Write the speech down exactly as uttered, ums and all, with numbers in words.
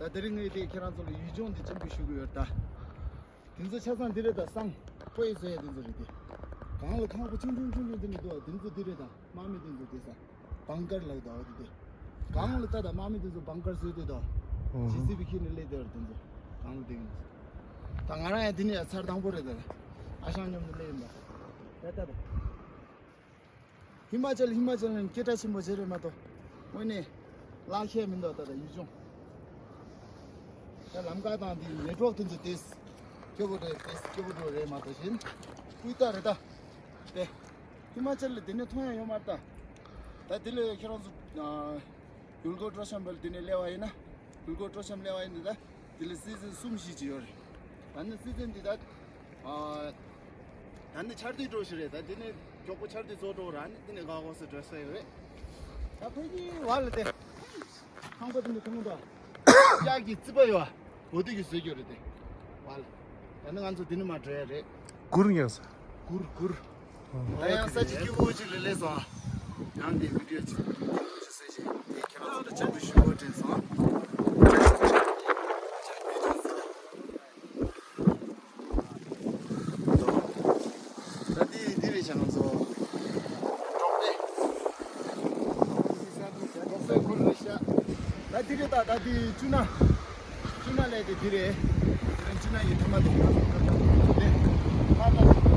ད་དེ་རིང་ངས་དེ་ཁྱེད་རང་ཚོ་ལ་ཡུལ་ལྗོངས་འདི་སྤྱན་འབུལ་ཞུ་གི་ཡོད་ད། དེ་ཚོ་ཆ་ཚང་འདི་རེད་ད། སང་ཕོ་ཡི་བཟོ་ཡ་དེ་ཚོ་རེད་དེ། གང་ལ་ཁང་པ་ཆུང་ཆུང་ཆུང་ཆུང་དེ་མི་འདུག་དེ་ཚོ་འདི་རེད་ད། དམག་མི་དེ་ཚོ་དེ་ས། བང་ཀར་ལབ་ད་བ་དེ་དེ། གང་ལ་ད་ད་དམག་མི་དེ་ཚོ་བང་ཀར་བཟོས་དེ་ད། ཇེ་སི་བི་ཁྱེར་ནས་སླེབས་དེ་བར་དེ་ཚོ། གང་ལ་དེ་གི་ནས། ད་ང་རང་ཡང་དེ་ནས་ཚར་དང་པོ་རེད་ད། ཨ་ཞང་མཉམ་དུ་སླེབས་ཡིན་པ། ད་ད་ད། ཧི་མ་ཅལ་ཧི་མ་ཅལ་ནི་སྐད་གྲགས་ཆེན་པོ་བྱེད་རེད་མ་གཏོགས། དངོས་གནས་ལག་ཁྱེར་མི་འདུག་ད་ལྟ་ཡུལ་ལྗོངས། ད་ལམ་ཁ་དང་འདི་ནེ་ཊི་ཝརཀ་དེ་ཚོ་ཏོག་ཙམ་སྐྱོ་པོ་རེད། ཏོག་ཙམ་སྐྱོ་པོ་འགྲོ་རེད་མ་གཏོགས་གཞན་སྤུས་དག་རེད་ད། དེ་ཧི་མ་ཅལ་ལ་དེ་ནས་མཐོང་ཡ་ཡོད་མ་རེད་ད། ད་དེ་ལས་ཁྱེད་རང་ཚོ་ཡུལ་སྐོར་སྤྲོ་འཆམ་པ་ལ་དེ་ནས་སླེབས་པ་ཡིན་ན། ཡུལ་སྐོར་སྤྲོ་འཆམ་སླེབས་པ་ཡིན་ན་ད། དེ་ལ་སི་ཛན་གསུམ་བཞི་ཅིག་ཡོད་རེད། ད་ནི་སི་ཛན་འདི་ད། ཨ། ད་ནི་ཆར་དུས་འགྲོ་ཞིག་རེད། ད་དེ་ནི་མགྱོགས་པོ་ཆར་དུས་རྫོགས་འགྲོ་ར་ནི་དེ་ནི་ག་གོ་སེ་འགྲོ་ས་ཡོད་རེད། ད་ཕ་གི་བ་ལ་དེ། ཁང་པ་དེ་ནི་ཐུང་ཐུང་དང་། གཡག་གི་རྩིད་པ་ཡོད། འོ་དེ་གི་བཟོས་ཀྱི་རེད་དེ། བ་ལ། ད་ནི་ང་ཚོ་དེ་ནི་མ་འགྲོ་ཡ་རེད། གུར་ཉག་ས། གུར་གུར། ད་ཡང་ས་ཆ་སྐྱིད་པོ་ཅིག་ལ་སླེབས་སོང་ཨ། ཡང་དེ་བི་ཌི་ཡོ་ཅིག་ཅིག་བཟོས་ཤིག་དེ་ཁྱེད་རང་ཚོ་ལ་སྤྱན་འབུལ་ཞུ་དགོས་དྲན་སོང་ཨ། ད་དེ་འདི་རེད་ཤག་ང་ཚོ། འབྲོག་པའི། འབྲོག་པའི་གུར་རེད་ཤག་ད་དེ་རེད་ད། ད་དེ་ཆུ་ན། ཆུ་ན་ལས་དེ་འདི་རེད། དེ་རིང་ཆུ་ན་ཡི་ཐ་མ་དེ། དེ། ཨ་ད།